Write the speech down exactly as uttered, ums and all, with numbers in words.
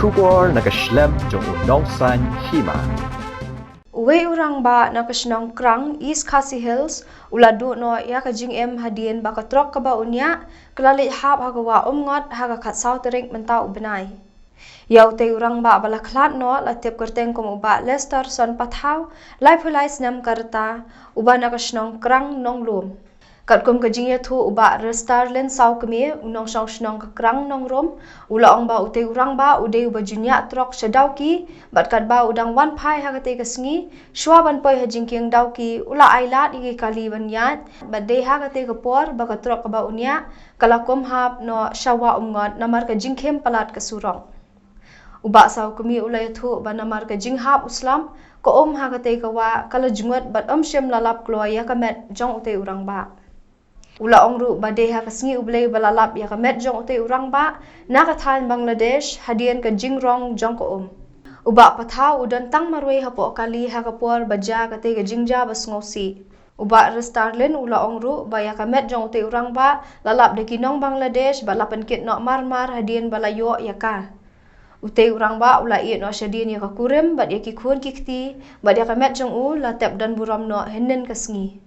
Khubor na ka shlem jong u nongsan hima. Uwei u rangbah na ka shnong Krang, East Khasi Hills, u la duh noh ïa ka jingim hadien ba ka trok kaba u ñiah ka la leit hap ha ka wah Umngot ha ka khatsaw tarik mynta u bnai. Ïa utei u rangbah ba la khlad noh la tip kyrteng kum u Bah Lesterson Pathaw, laiphew lai snem ka rta, uba na ka shnong Krang Nonglum. Katkum ka jingïathuh u Bah Restarlin Sawkmie, u nongshong shnong ka Krang Nongrum, u la ong ba utei u rangbah u dei uba ju ñiah trok sha Dawki, bad katba u dang wan phai ha katei ka sngi, shuwa ban poi ha jingkieng Dawki, u la ai lad ïa ki kali ban ïaid, bad dei ha katei ka por ba ka trok kaba u ñiah ka la kum hap noh sha wah Umngot namar ka jingkhim palat ka surok. U Bah Sawkmie u la ïathuh ba namar ka jinghap u slap ka um ha katei ka wah ka la jngut bad um shym la lap kloi ïa ka met jong utei u rangbah. U la ong ruh ba dei ha ka sngi U Blei ba la lap ïa ka met jong utei u rangbah na ka thaiñ Bangladesh hadien ka jingrong jong ka um. U Bah Pathaw u don tang marwei hapoh kali ha ka por ba jia katei ka jingjia ba sngewsih. U Bah Restarlin u la ong ruh ba ïa ka met jong utei u rangbah la lap da ki nong Bangladesh bad la pynkit noh marmar hadien ba la ïoh ïa ka. Utei u rangbah u la ïeh noh shadien ïa ka kurim bad ïa ki khun ki kti, bad ïa ka met jong u la tep don burom noh hynnin ka sngi.